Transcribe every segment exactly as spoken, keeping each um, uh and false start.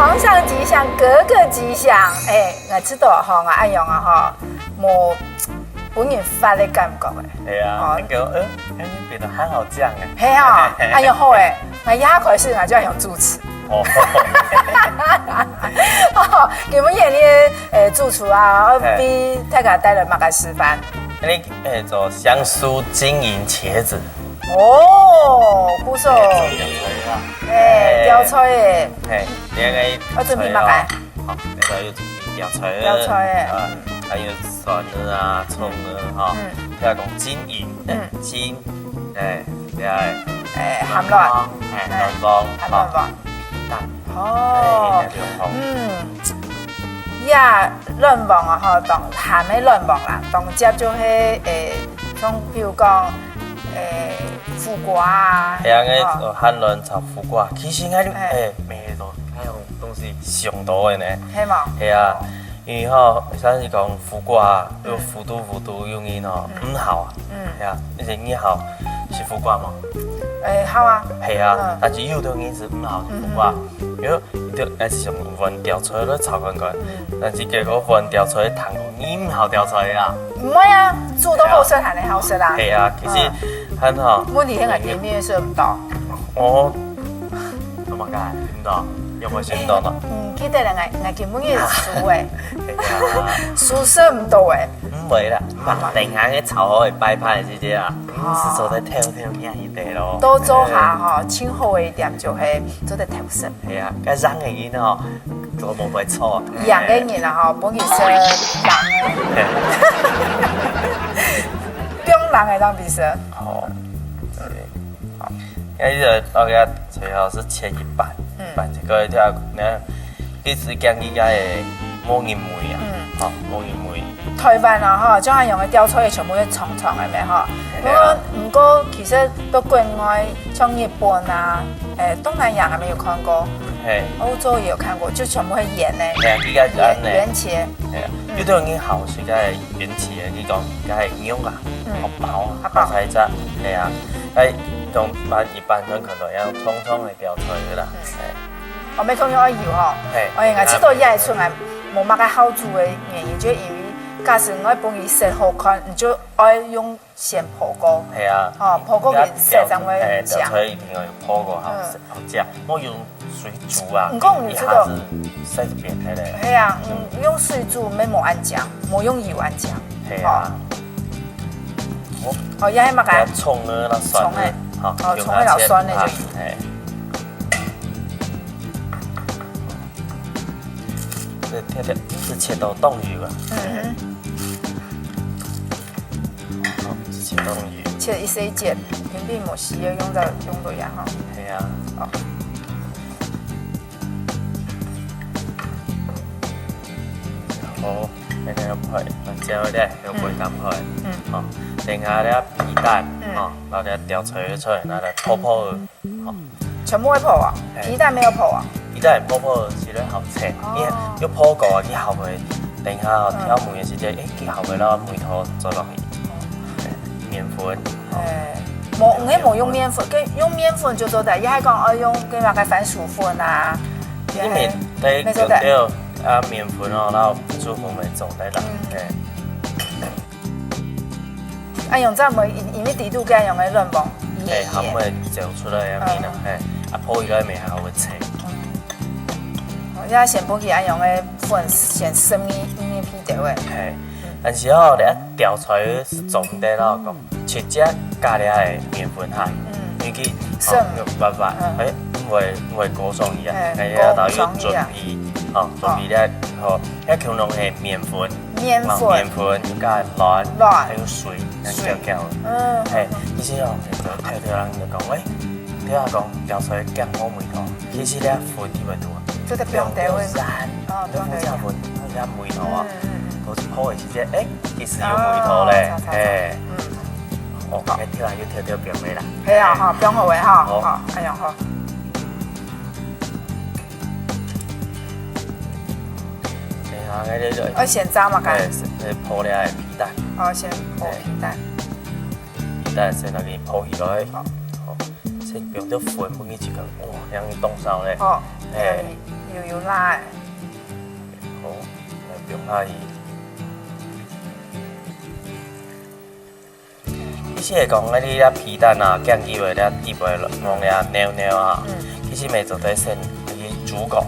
皇上吉祥，哥哥吉祥。哎，𠊎知道吼，𠊎恁樣啊吼，無分人罰个感覺哎。係啊，哦。那個，呃，哎，變得還好醬哎。係啊，恁樣好哎，𠊎一下開始𠊎就愛用主廚。哦。哦，今晡日你个，呃，主廚啊，嘿。為大家帶來麼个示範？你，哎，做香酥金銀茄子。哦，不錯。哎，吊菜啦。哎，吊菜哎。嘿，你愛準備麼个？好，這個有準備吊菜。吊菜哎。啊，還有蒜頭啊、蔥頭哈。嗯。不要講金銀，嗯。金，哎，不要哎。哎，鹹卵。哎，卵黃，鹹卵黃。好。蛋。哦。哎，兩黃。嗯。呀，卵黃啊，吼，當鹹个卵黃啦，當接就係，哎，像比如講，哎，苦瓜啊，係啊，該，哦。呃，鹹卵炒苦瓜，其實該，哎。哎，每一種，該種東西想到个呢。係無？係啊，因為吼，像係講苦瓜，有糊塗糊塗有人吼，嗯。毋好啊。嗯。係啊，而且你好，食苦瓜無？哎，好啊。係啊，嗯。但是有兜人係毋好食苦瓜，嗯。因為就愛想換吊菜來炒看看，嗯。但是結果換吊菜，糖你毋好吊菜啊。毋會啊，煮到好食還係好食啦。係啊，其實嗯。還好。問題係𠊎今晡日食毋到。哦，怎麼辦？食毋到，有沒有食毋到呢？嗯，記得了，𠊎，𠊎今晡日輸哎，係啊。輸食毋到哎。毋會啦，等下个炒好个擺盤个時節啊，哦。你係做得偷偷影一下咯。多做下吼，盡好个一點就係做得偷食。係啊，該贏个人吼，做無會錯。贏个人啊吼，本來係贏个。放人个當比賽。哦，對。好。該這個，OK啊，最好係切一半，嗯。一半，這個一定要，那，一直講應該會無人味啊，嗯。好，無人味。台灣啊，吼，像恁樣个吊菜全部係長長个咩，吼。係啊。毋過，毋過其實到國外，像日本啊，誒，東南亞還沒有看過，係。歐洲也有看過，就全部係圓的，係啊，應該係恁呢。圓，圓切。係啊，嗯。有兜人好食該圓切，你講該肉啊，嗯。好飽啊，好飽。好大隻，係啊，該講一般人看到一樣長長个吊菜个啦，嗯。係。哦，無同樣愛油吼。係。哎，𠊎知道這一出來無麼个好煮个原因，就因為假使你愛分佢食好看，你就愛用 先烰過。係啊。哦，烰過佢色正會靚。哎，吊菜一定要有烰過，好，嗯。好食，莫用水煮啊，毋過你知道，一下子晒一片開來。係啊，嗯，用水煮乜無恁靚，無用油恁靚。係啊。哦。哦，也係麼个？蔥啊，摎蒜啊，蔥欸。好，哦，蔥欸，摎蒜呢就有。哎。這切切，這切到當幼啊。嗯哼。 哦，切切切，平平無需要用到，用到呀，吼。係啊。哦。好，這個要配辣椒咧，要配淡配。嗯。好，等下這皮蛋，嗯。好，然後這吊菜出來，拿來烰烰。 全部會烰啊？哎。皮蛋沒有烰啊？皮蛋烰烰起來好切，哦。因為有烰過，佢後尾等一下哦，嗯。調味个時節，哎，佢後尾摎梅頭做落去。哦。哎，麵粉。哎，無，你無用麵粉，跟，用麵粉就做得，也還講，哦，用，跟那個番薯粉啊，因為在沒做得。對，啊，麵粉哦，然後番薯粉沒做得啦，嗯。哎。 啊，用這樣，因，因為底肚該用个卵黃，哎，佢會走出來啊，嗯。面啊，哎，啊，烰起來面還會脆。嗯。哦，這先分佢恁樣个粉先生一，一片掉个。哎，嗯。但是吼，你愛吊菜係做毋得咯，講直接加這个麵粉下，嗯。因為佢，生。哦，沒有辦法，嗯。哎，因為，因為過爽去啊，哎，哎，然後又準備，過爽去啊。哦，準備咧，哦。哦，該可能係麵粉。 麵粉。哦，麵粉，加卵，卵。還有水，水。恁樣攪攪。嗯。嘿，其實哦，有兜人就講，喂，聽人講吊菜驚無味道，其實咧粉特別多。這個不用調味。不用調。哦，不用調味。你粉，你粉有味道啊。嗯，嗯，嗯。都係烰个時節，哎，其實有味道咧。哦，差，差，差。嘿。嗯。哦，好。該聽人又調調變味啦。係啊，哈，不用後悔哈。好。好，哎呀，好。 等下，該个就，愛先炸麼个？哎，係，係烰了个皮蛋。哦，先烰皮蛋。哎。皮蛋先拿佢烰起來。好。好，先放兜粉，放佢一个，哇，恁樣當燒咧。哦，哎。有有辣欸。好，來放下去。其實會講，你這皮蛋啊，鏡頭个這底背弄這扭扭啊，嗯。其實乜做得先去煮過，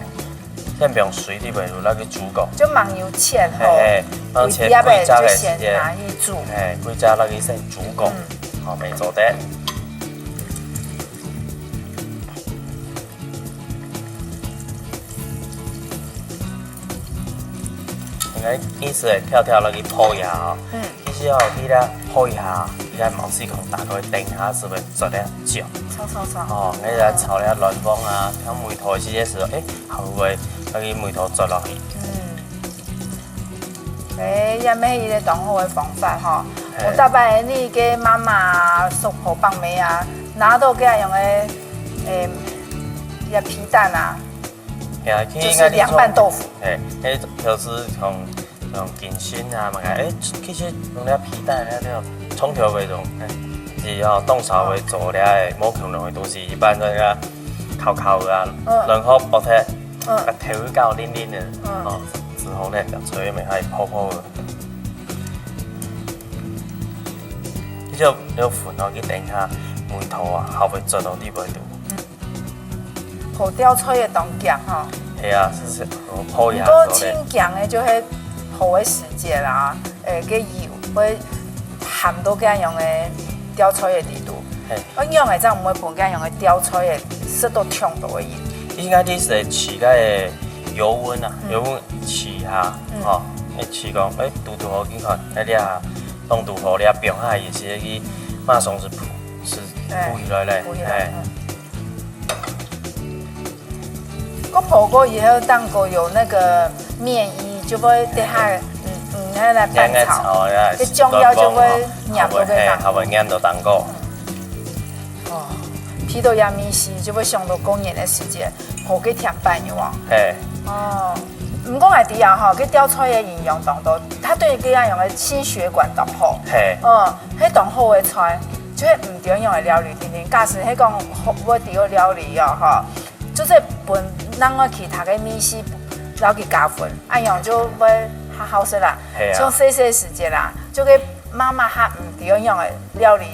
先放水底背落去煮過。就吂有切吼，嘿嘿，然後切規隻个時間，規粒个就先拿去煮。嘿，規隻落去先煮過，嗯。好，乜做得。 應該意思係跳跳落去泡一下哦。嗯。其實哦，你咧泡一下，你个毛細孔打開，等一下係會做得焦。炒炒炒。哦，你來炒了卵黃啊，像梅頭這些時候，誒，還會那個梅頭做落去。嗯。誒，也係一個當好个方法吼。嘿。我大伯你个媽媽、叔婆、伯姆啊，拿到該樣个，誒，也皮蛋啊， 係啊，其實就是涼拌豆腐。應該你從，嘿，那就是從，從緊身啊，嘛，誒，其實用了皮蛋那就從頭會用，誒，是要凍炒會做了，誒，無可能的東西，一般都要烤烤的啊，嗯。然後薄切，嗯。啊，調味搞淋淋的，嗯。哦，之後呢，就所以咪還泡泡的。你就，你就粉哦，去等一下，梅頭啊，還會做到底背肚。嗯。 好，吊菜个當強吼。係啊，係，係，好，好呀，毋過盡強个就係好个時節啦，誒，个油會鹹到該樣个吊菜个底肚。嘿。仰仔正毋會分該樣个吊菜个食到忒多个油。應該你係試該个油溫啊，嗯。油溫試下，嗯。吼，你試講，誒，堵堵好，你看，那這下，弄堵好，你放下也是去馬上係浮，係浮起來咧，浮起來，嘿。嗯。 个泡過以後，蛋糕有那個麵衣，就會在下，嗯，嗯，拿來拌炒。拿來炒呀，个醬料就會黏到該蛋糕。嘿，還會黏到蛋糕。哦，鼻到這味緒，就會想到過年个時節，好个甜粄有無？嘿。哦，毋過𠊎知啊吼，个吊菜个營養當多，佢對該樣个心血管當好。嘿。嗯，係當好个菜，就係毋知仰个料理定定。假使係講好，會知个料理哦，吼。 就係分另外其他个味緒，摎佢加分，恁樣就會較好食啦。係啊。像細細時節啦，就个媽媽較毋知仰个料理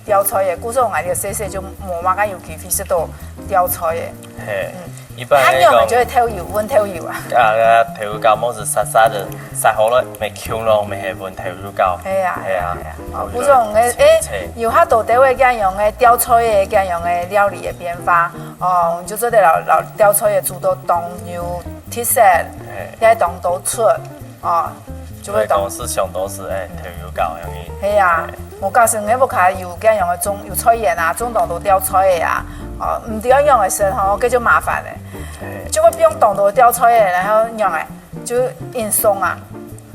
吊菜个，故所𠊎就細細就無麼个有機會食到吊菜个。嘿，嗯。一般來講，恁樣就會透油，溫透油啊。啊，啊，透油搞毋係沙沙个，沙好了，無香咯，無係溫透油搞。係啊，係啊，係啊。哦，故所𠊎，誒，有較多單位恁樣个吊菜个，恁樣个料理个變化。 哦，就做得摎，摎吊菜个煮到當有特色，嘿。也當多出，哦，就會當，所以講係上多係，誒，嗯。透油搞樣个。係啊，嘿。無假使你屋下有該樣个種，有菜園啊，種當多吊菜个啊，哦，毋知愛仰个食吼，該就麻煩咧。嘿。就會放當多吊菜个，然後仰个，就運送啊。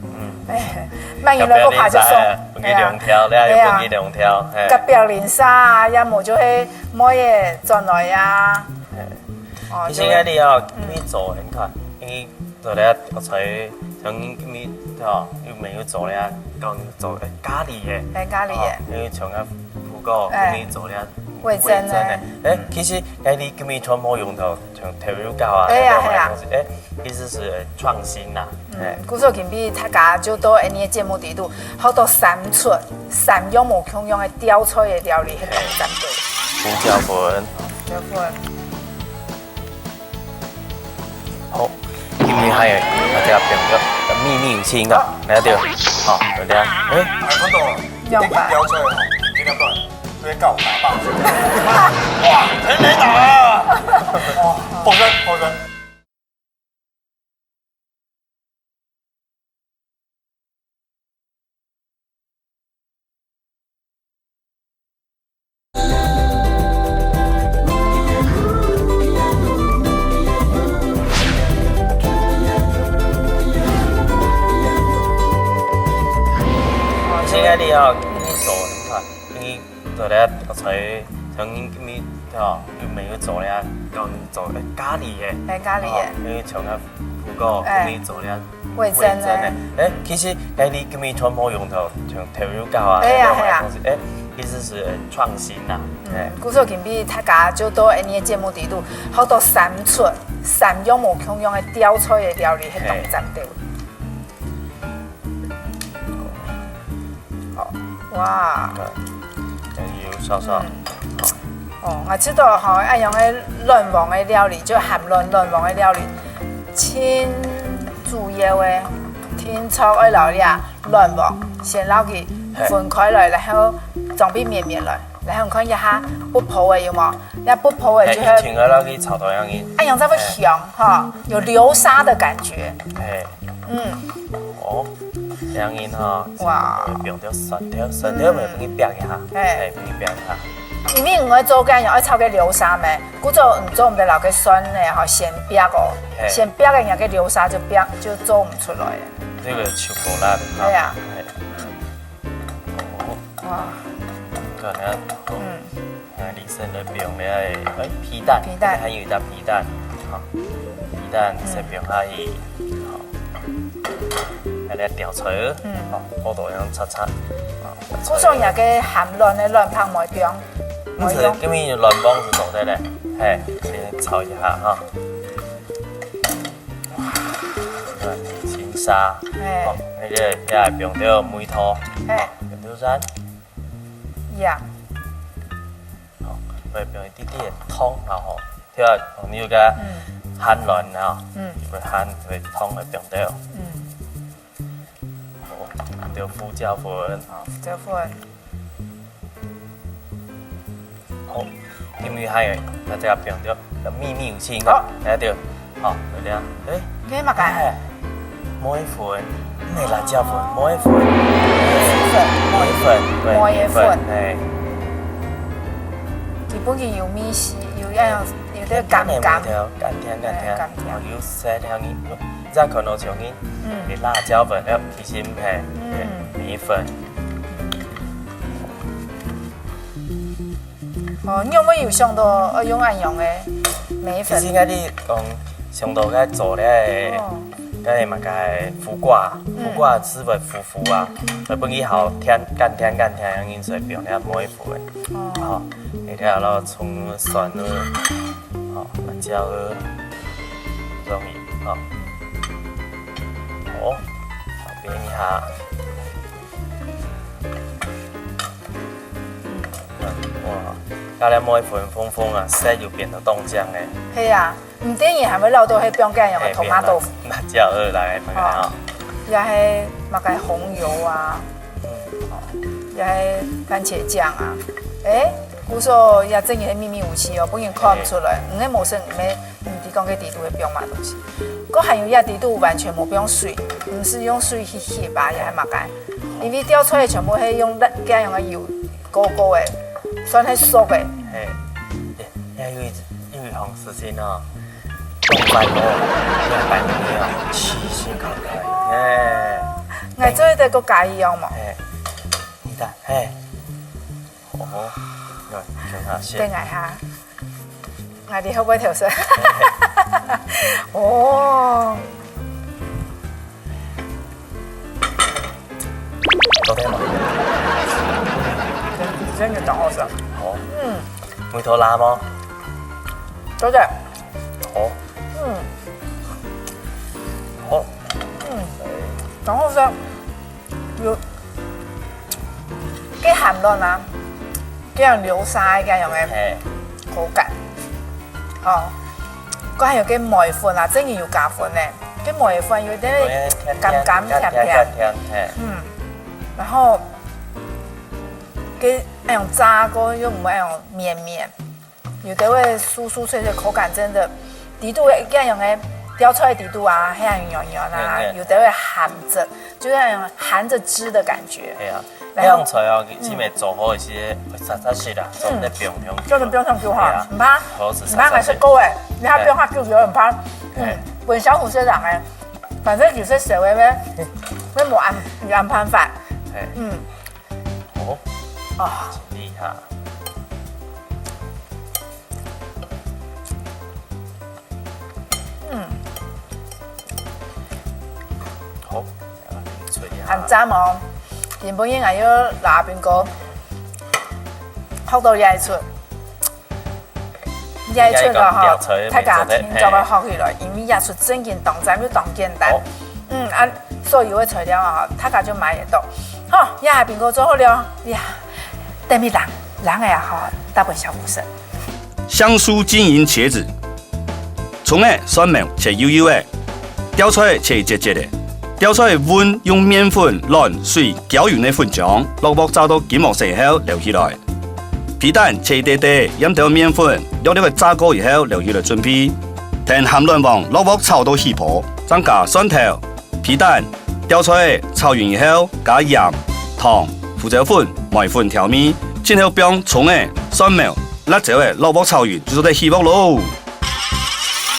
嗯。誒，慢一來屋下就送。隔壁鄰舍，分佢兩條，係啊。你也有分佢兩條，嘿。隔壁鄰舍啊，也無就係妹仔轉來啊。嘿。 哦，其實該你哦，你做很快，因為做了，我才像你，你，哦，又沒有做了，講做，誒，咖哩个。誒，咖哩个。哦，因為像啊，不過，誒。你做了味噌个。味噌个。誒，其實該你今日全部用到，像調味料啊，係啊，係啊。該種東西，誒，其實係創新啦。嗯，誒。故所今日大家就到𠊎个節目底肚，學到三出，三樣無共樣个吊菜个料理，係當讚个。胡椒粉。胡椒粉。 好，今日還有，大家朋友，秘密武器應該，來對，好，來對，誒，哎，看到了，兩百。吊菜哦，今天到底，這个搞打棒球，哇，全壘打啊！哦，保生，保生。 現在你要，你走很快，你走了，我才，像你，你，哦，又沒有走了，講你走了咖哩耶。哎，咖哩耶。哦，因為從那不夠，哎。你走了味噌呢？味噌呢？哎，其實，哎，你今日全部用到，像調味料啊，哎呀，那種東西，哎，其實是創新啦，嗯，哎。故所今日大家就到𠊎个節目底肚，學到三出，三樣無共樣个吊菜个料理，係當讚个。好，哇，有少少。哦，𠊎知道吼，恁樣个卵黃个料理，就鹹卵卵黃个料理，盡主要个，定著愛摎這卵黃先摎佢分開來，然後裝備綿綿來，然後看一下不泡个有無？ 該不泡个就係，停个落去炒到樣个，哎呀，這會香哈，有流沙的感覺。哎，嗯，哦，樣个哈，哇，不用掉酸掉，酸掉没分你煸一下，哎哎，分你煸一下，因為你愛做該樣，愛炒个流沙咩？故所你做毋得摎个酸个哈，先煸哦，哎先煸个，人个流沙就煸就做毋出來了。這个巧克力，對啊，哎，哦，哇，看看，嗯，哎，李生的用的，哎，皮蛋，皮蛋還有一隻皮蛋，好，皮蛋先放下去，好，來調菜，嗯好，好多樣擦擦，好，故所人个鹹卵个卵白無放，毋係，無用，今日卵黃係做得嘞，嘿，先炒一下哈。哇，金沙，哎哦，那个也不用掉梅头，哎，不用掉蒜，呀，哦，也不用一滴滴的糖，然後，對啊，你有个嗯鹹卵啊，嗯有个鹹，有个糖也不用掉，嗯，哦，不用胡椒粉，好，胡椒粉，好，因為還有，大家不用掉，秘密武器，好，大家掉，好，有了，哎。你麼个？哎，梅粉，毋係辣椒粉，梅粉，粉，梅粉，對，梅粉哎，基本佢有味緒，有樣有點甘甘，甘甜甘甜，哎甘甜哦，有色香味，有這可能像你，嗯你辣椒粉，哎，其實毋係，嗯梅粉，哦，你有無有想到愛用恁樣个梅粉？其實應該你講想到該做咧，哦，該嘛該苦瓜，苦瓜汁粉苦苦啊，會分佢好甜，甘甜甘甜，因所以用了梅粉。哦，好，你看了蔥蒜了，好，辣椒了，容易，好。好，好，煸一下。哇，加了梅粉紅紅啊，色又變到當靚誒。係啊，毋知你還會摎到係放該樣个tomato，辣椒了來，朋友啊。也係麼个紅油啊，哦也係番茄醬啊，誒，故所也真个係秘密武器哦，本人看毋出來，你个無聲，你个毋知講該底肚係放麼東西。該還有這底肚完全無放水，毋係用水去熻啊，也係麼个，因為吊菜全部係用該樣个油膏膏个，算係熟个。嘿，也有一有一項事情哦，用飯哦，用飯哦，試試看看，哎，𠊎做得過加一樣無？哎，你看，哎，哦，對，很好吃等。𠊎哈，𠊎你會毋會偷食？哦，昨天嘛，真真个當好食。哦，嗯，梅頭辣嗎？做得，哦，嗯哦，嗯，當好食。有，該鹹卵啊，該樣流沙个該樣个嘿，口感，哦，該還有該梅粉啊，真个有加粉呢，該梅粉有點甘甘甜甜，甜，嘿，嗯，然後該那種炸過又毋會那種綿綿。 有兜會酥酥脆脆，口感真的，底肚个該樣个吊菜底肚啊，係軟軟啊，嗯嗯有兜會鹹汁，就係那種含著汁的感覺。係啊，然後香菜哦，基本做好一些，沙沙西啦，做得不用用，真的不用上去哈，係啊很怕，好食很怕還係夠哎，你還不用下去就很怕。嗯哎，問小虎社長哎，反正有些社會咩，咩無安有安排飯，哎，嗯哦，啊，真厲害。嗯，好，吹一下。很讚哦。今晡日𠊎又摎阿斌哥學到這一出，這一出个吼，大家定著愛學起來，因為這出正經當讚又當簡單。嗯，啊，所有个材料啊，大家就買得到。好，這下餅乾做好了，呀，等下冷冷个啊吼，打分小護士。香酥晶瑩茄子，蔥仔、蒜苗切幼幼仔，吊菜切節節仔。吊菜搵用麵粉、卵、水攪勻个粉漿，落鑊炸到金黃色後撈起來。皮蛋切一垤垤，掞兜麵粉，略略仔炸過以後撈起來準備。等鹹卵黃落鑊炒到起泡，正加蒜頭、皮蛋、吊菜仔炒勻以後，加鹽、糖、胡椒粉、梅粉調味，盡後放蔥仔、蒜苗、辣椒仔落鑊炒勻，就做得起鑊囉。